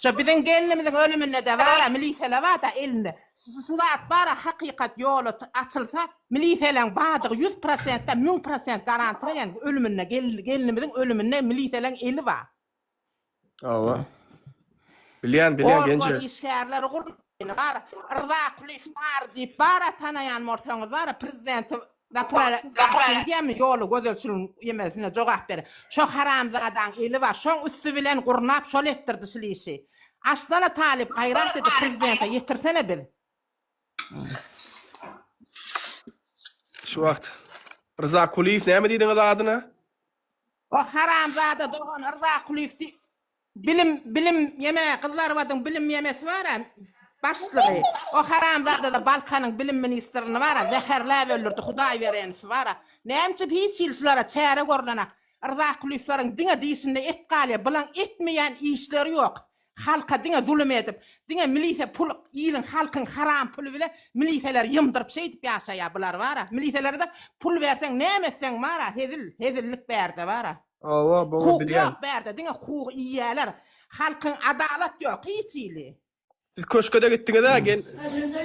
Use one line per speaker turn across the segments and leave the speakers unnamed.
Şo biziň gelnimiziň ölüminde-de bar-a milisele bar-da elinde. Şu zat bar-a hakykat ýoly açylsa, miliseleň bardygy ýüz prosentde, 1000% garanti berýän ölüminde gelnimiziň ölüminde miliseleň eli bar.
Hawa. Bilýän, bilýän
Organ
genje.
işgärleri gurnaýyn bar. Rzakulyýew Sary diýip bar-a tanaýan bolsaňyz bar-a prezidenti Zaprala diýýärmi ýoly gözegçiligiň ýemesine jogap ber. Şo haramzadaň eli bar. Şoň üsti bilen gurnap şol etdirdi şul işi. Açsana talyp gaýrat edip prezidente ýetirsene biz.
Şu wagt Rza Kulyýew näme diýdiňiz adyna?
O haramzada dogan Rza Kulyýew diý Bilim bilim ýeme gyzlarbadyň bilim ýemesi bara başlygy o haramzadada Balkanyň bilim ministrini bara zäherläp öldürdi hudaý berenisi bara näme üçin hiç hili şulara çäre görlenak Rzakulyýewleriň diňe dişinde et galýa bulaň etmeýän işleri ýok halka diňe zulum edip diňe milise pul iliň halkyň haram puly bile miliseleri ýymdyryp şeýdip ýaşaýa bular bara miliselere-de pul berseň näme etseň bara hezil hezillik bärde bara.
Hawa, baba
Hukuk
bilýän.
ýok bärde, diňe hukugy iýýäler. Halkyň adalat ýok hiç hili.
Siz köşke-de gitdiňiz-ä, gel.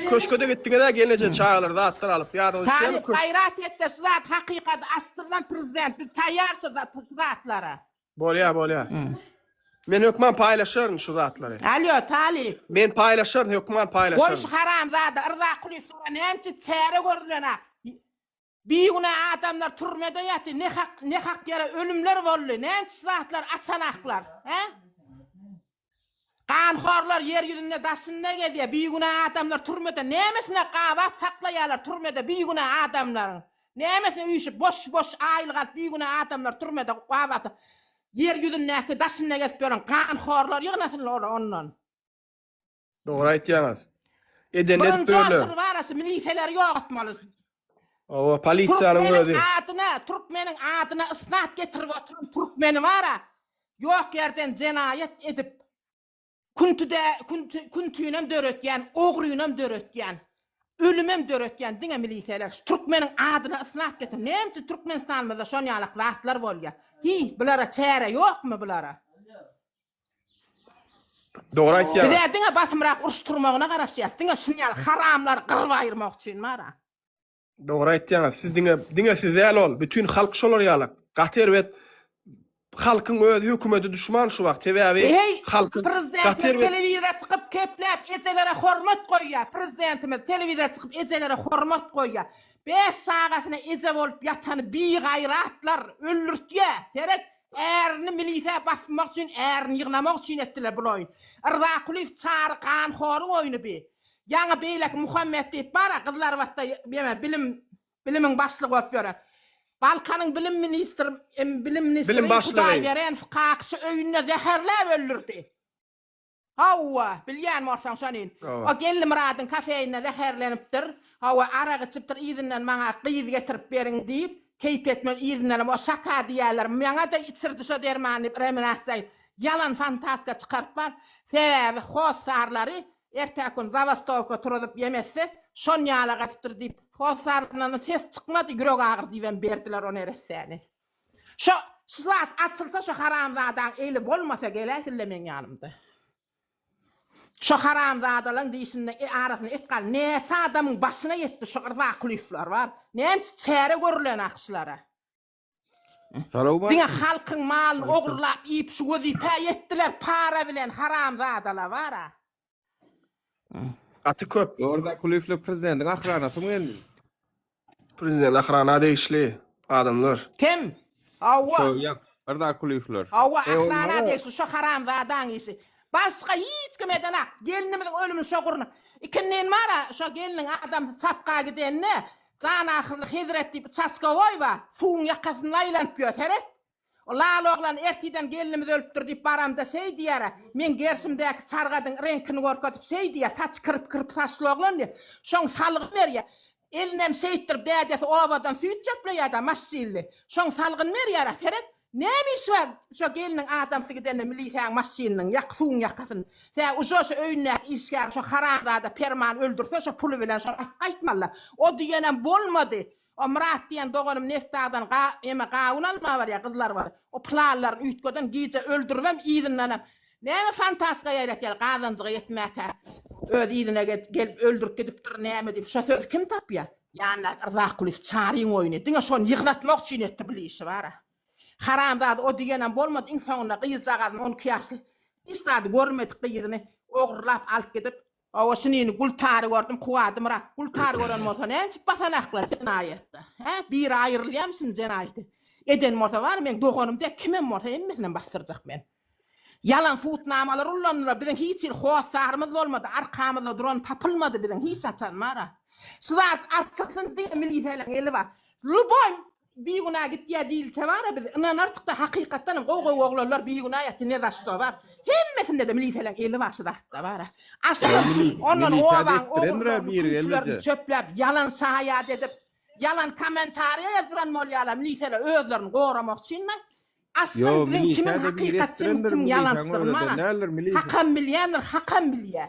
Köşke-de gitdiňiz-ä gelneje çagalar zatlar alyp, ýadyňyza düşýärmi
Talyp
köşk?
gaýrat etde şu zat hakykat açsynlan prezident biz taýýar şu zat şu zatlara.
Bolýa, bolýa. Men hökman paýlaşaryn şu zatlary.
Alýo Talyp.
Men paýlaşaryn, hökman
Goý
paýlaşaryn.
şu haramzada Rzakulyýewlere näme üçin çäre görülenak. Bigünä adamlar türmede ýaty ne hak ne hak ýere ölümler boldy näçe zatlar açanaklar hä ganhorlar ýer ýüzünde daşynda gezýä bigünä adamlar türmede nämesine gabap saklaýalar türmede bigünä adamlaryň nämesine üýşüp boş boş aýlyk alyp bigünä adamlar türmede gabap ýer ýüzündäki daşynda gezip ýören ganhorlar ýygnasynlar ondan.
Dogry aýtýaňyz. Edenini edip
Birinji
ýörler.
asyr barasy miliseleri ýok etmeli.
Hawa, polisiýanyň özi.
Türkmeniň adyna, türkmeniň adyna ysnat getirip oturan türkmeni bara ýok ýerden jenaýat edip küntüde künti küntünem döretýän, ogrynam döretýän, ölümem döretýän diňe miliseler. Şu türkmeniň adyna ysnat getir. Näme üçin Türkmenistanymyzda şon ýalak zatlar bolýar? Hiý, bulara çäre ýokmy bulara?
Dogry aýtýaňyz.
Bizä diňe basymrak uruş turmagyna garaşýas. Diňe şun ýaly haramlary gyryp aýyrmak üçin bara.
Dogry aýtýaňyz. Siz diňe diňe siz däl ol. Bütin halk şolar ýaly. Gaty erbet halkyň özi hökümete duşman şu wagt. Sebäbi
Heý,
halkyň gaty
prezidentimiz
erbet
telewizora çykyp kepläp ejelere hormat goýýar. Prezidentimiz telewizora çykyp ejelere hormat goýýar. Bäş çagasyna eje bolup ýatany bigaýratlar öldürtýär. Seret, Ärini milisä basmak üçin ärini ýygnamak üçin etdiler bul oýun. Rzakulyýew Çary ganhoryň oýny bi. Ýaňy beýleki Muhammet diýip bar-a Gyzlarbatda ýeme bilim bilimiň başlygy bolup ýören. Balkanyň bilim ministr bilim ministri
Bilim başlygy.
Hudaýberenow kakyşy öýünde zäherläp öldürdi. Hawa, bilýän bolsaň şony. O Geldimyradyň kafeýinde zäherlenipdir. Hawa, arak içipdir, yzyndan maňa gyz getirip beriň diýip, keýp etmeli, yzyndanam o şaka diýýärler, maňa-da içirdi şo dermany diýip, reminasiýa ýalan fantaska çykaryp bar. Sebäbi hossarlary ertäki gün zabastowka turuzyp ýemetse, şon ýalak edipdir diýip, hossarlaryndan ses çykmady, ýürek agyr diýibem berdiler o neressäni. Şo şu zat açylsa şo haramzadaň eli bolmasa geläýsinle meň ýanymda. Şo haramzadalaň dişinde e arasynda et gal näçe adamyň başyna ýetdi şo Rzakulyýewler bar. Näme üçin çäre görülenak şulara. Diňe halkyň malyny ogurlap iýip şu wezipä ýetdiler para bilen haramzadalar bara.
Gaty köp.
Rzakulyýewler prezidentiň ahranasymy geldi?
Prezident ahrana degişli adamlar.
Kim? Hawa.
Şo ýa Rzakulyýewler.
Hawa, ahrana degişli şo haramzadaň işi. Başga hiç kim edenak. Gelnimiziň ölümini şo gurna. Ikindin bar-a, şo gelniň adamsy çapga gidende, jan ahyrly Hezret diýip uçaskowoý bar, suwuň ýakasynda aýlanyp ýör, seret. O lal oglan ertiden gelnimiz ölüpdir diýip baramda şeý diýýär-ä, meň gerşimdäki çargadyň reňkini görkezip şeý diýýär, saçy kirip-kirip saçly oglan diýýär. Şoň salgy berýär. Elinem şeýtdirip dädesi obadan süýt çöpleýär-dä maşynly. Şoň salgyny berýär-ä, seret, näme işi bar şo gelniň adamsy gidende milisäň maşynynyň ýak suwuň ýakasynda. Sä uje şo öýündäki işgär şo haramzada Permany öldürse şo puly bilen şony alyp gaýtmaly-la. O diýenem bolmady. O Myrat diýen doganym Neftdagdan ga eme gawun almaga barýar gyzlar bar. O planlaryny üýtgeden gije öldüribem yzyndanam. Näme fantastika ýaýratýar gazanjyga ýetmäkä öz yzyna gelip öldürip gidipdir näme diýip şo sözi kim tapýar? Ýanyndaky Rzakulyýew Çaryň oýny diňe şony ýygnatmak üçin etdi bul işi bara. Haramzada o diýenem bolmady iň soňunda gyzjagazyny 12 ýaşly hiç zady görmedik gyzyny ogurlap alyp gidip Hawa şunyny Gultary gördüm Kuwady Myrat Gultary gören bolsa näçip basanaklar jenaýatda hä biri aýrylýamy şuny jenaýaty eden bolsa bar meň doganym däl kimem bolsa hemmesinem basdyrjak men ýalan sudnamalar ullandylar biziň hiç hili hossarymyz bolmady arkamyzda duran tapylmady biziň hiç haçan bara şu zat açylsyn diňe miliseleň eli bar luboý Bigünä gitýä diýilse bara biz ynanartykda hakykatdanam gowy gowy oglanlar bigünä ýaty ne zaşto bar hemmesindede miliseleň eli bar şu zatda bara aşyr ondan obaň ogurlaryny küntülerini çöpläp ýalan şaýat edip ýalan kommentariýa ýazdyran bolýalar miliseler özlerini goramak üçin aslyn biziň kimiň hakykatçy kimiň ýalançydygyny bara hakam bilýändir hakam bilýä.